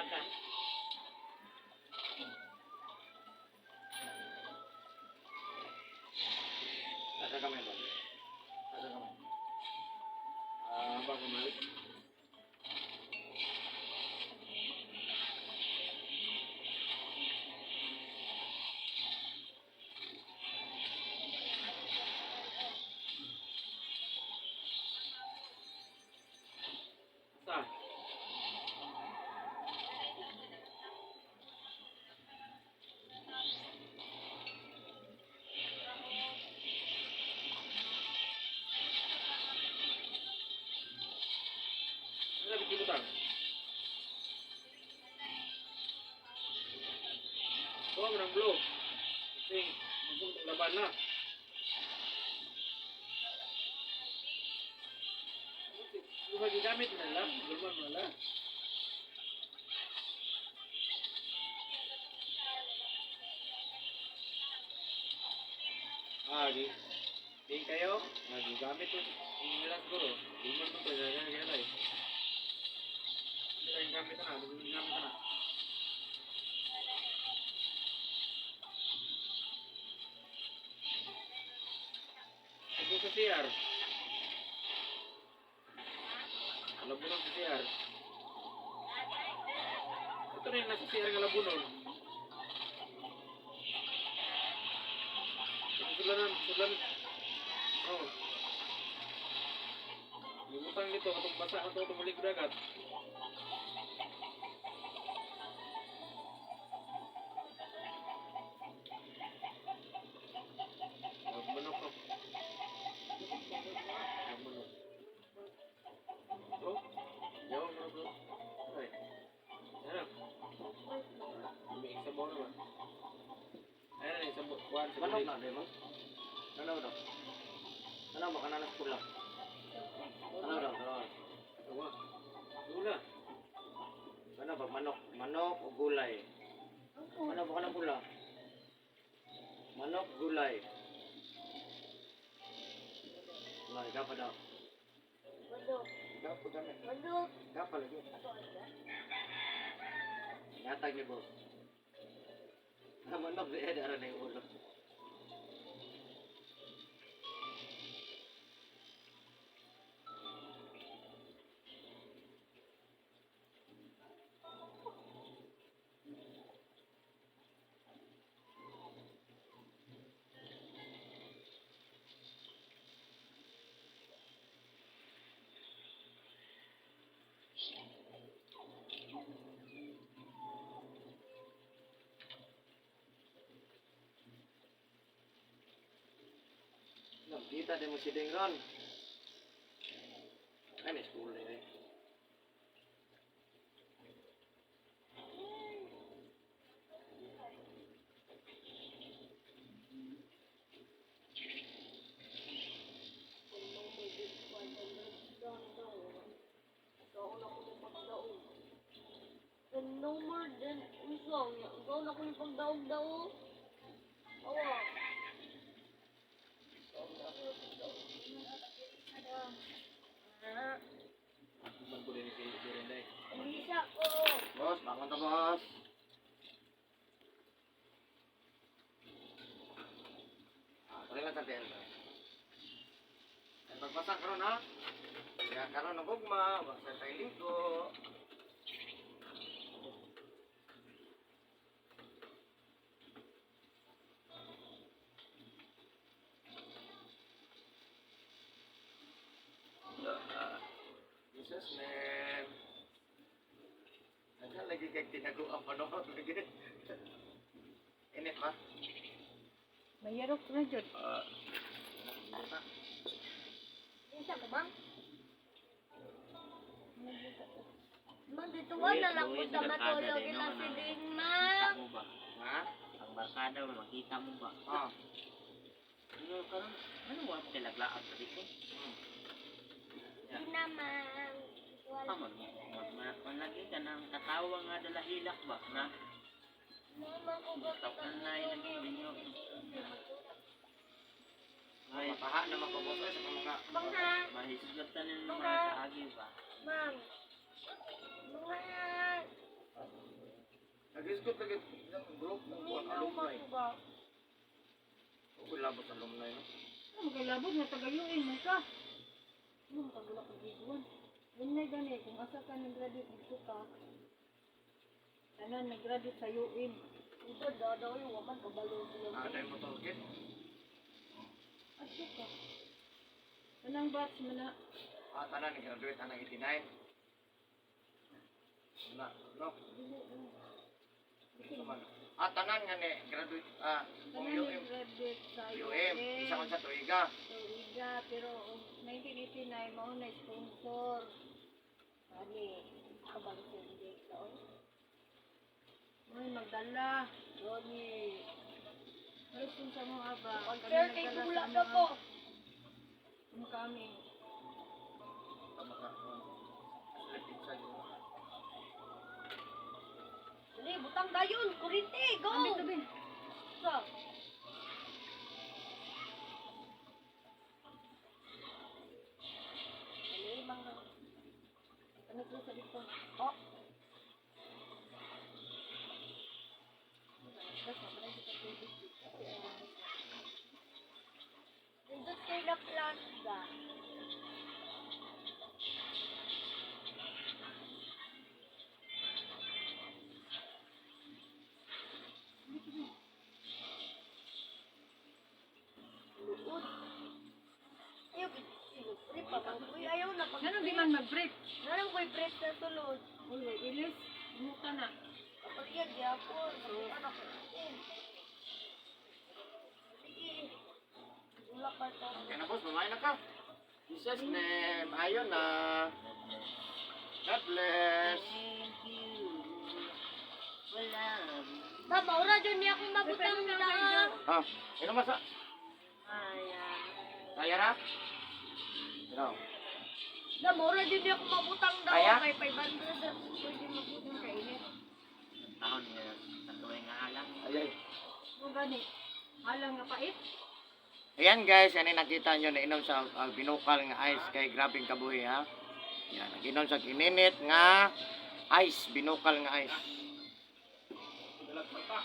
Baka. Asa kamay ba? Asa kamay? Ah, ba kamay? Sa? Ano sabi kibutang? Kuha mo ng blue. Kasi magpuntong laban na. Kung gigamit na lang, gulman mo na lang. Ah, di. Di kayo, magigamit to. Yung siguro. Gulman mo to, ganyan, ganyan eh. Hindi lang gamit na, hindi gamit na. Ito sa CR. Labunon sa CR. Ito rin nasa CR nga labunon. Sulanan, sulan. Oh. Lumutang dito, itong basa na ito, tumulig dagat. Manok ko. Manok. Bro, yaw mo bro. Ay. Ano? May isang buwan naman. Ayun na, isang buwan. Sa Manok tubig. na, di mo? Ano daw? Ano ba? Kananas pula. Ano daw? Ano? Awa. Lula. Ano ba? Manok. Manok o gulay? Ano ba kanang pula? Manok, gulay. Wala, ikaw pa daw. Manok. Ikaw pa kami. Manok. Ikaw pa lagi. Yatag ni boss. Ah, manok, di ara na yung ulo. Nagkita din mo si Dingron. Ay, may school eh. Then no more than usong. Ikaw na ko yung pagdaog-daog. Awa. Man ko din si Durinday. Isa ko. Boss, bangon ta, boss. Ah, tuloy lang sa TL. Ay, pagbasa karon ha. Kaya karon ng gugma, basta tayo ligo. Ah, Jesus name. Ano lagi kay tinago ang panahon lagi. Init ba? Mayarok na jud. Ah. Isa ko bang? Mang dito wala lang ko sa matulog ila si Ding, Makita ma'am. mo ba? Ha? Ang barkada mo, makita mo ba? Ah. Ano karon? Ano wa mo kilaglaag sa dito? Di na, ma'am. Wala. Ah, mag lagi ka ng katawa nga dala hilak ba na Mama ko ba tawag na inyo. May Mapaha naman ko boss ay sa mga Bang ha? mahisgot ta ng mga kaagi ba? Ma'am. Mga. Hisgot lagi ng group ng kuwan Minaw man alumni. ko ba? Ug labot alumni no. Ano kay nga tagayuin man ka. Ano kagula ka giguan. Alumni gani kung asa ka nag-graduate dito ka. Tanan nag-graduate sa UM. Ito, dadaw yung waman, kabalo sila. Ah, dahil mo tolkit. Adto ka. Tanang batch man na. Ah, tanan ni graduate anang 89. Na, no. Dili na. Ito man. Ah, tanan nga ni graduate ah kung Tanan UM nag-graduate sa UM isa kon sa tuiga. Tuiga, pero og 1989 mao na sponsor. Ani, kabalo sila hindi taon. Mo'y magdala. Johnny. Pero kung sa mga ba, Unfair kay tula na ko. Kung kami. Tama ka. Slip inside mo. Dali, butang dayon, kurinte, go! Ambit tabi. Sa. Dali, mga... Ano ko sa dito? Oh, nindot kay na plant ba? Luod. Ayaw, brief pa man. Uy, ayaw na pag Ano di man mag-brief? Nanong ko'y brief na sulod. Uy, way ilis. Muka na. Kapag yan, gyapon. Ano ko? Eh. Sige. Wala pa to. Okay na boss, mamaya na ka. Jesus name, ayon na. God bless. Thank you. Wala. Ba, maura dyan niya akong mabutang na. Ah, ino masa? Ayan. Kaya ra? Ino. Da, maura dyan niya akong mabutang daw. Kaya? Kay 500 na pwede mabutang kainit. Taon nga. Tatuloy nga alang. Ay, ay. Mo gani. Alang nga pait. Ayan guys, yan ay nakita nyo, nainom sa binukal nga ice kay grabing kabuhi ha. Yan, naginom sa kininit nga ice, binukal nga ice. Dalag pa.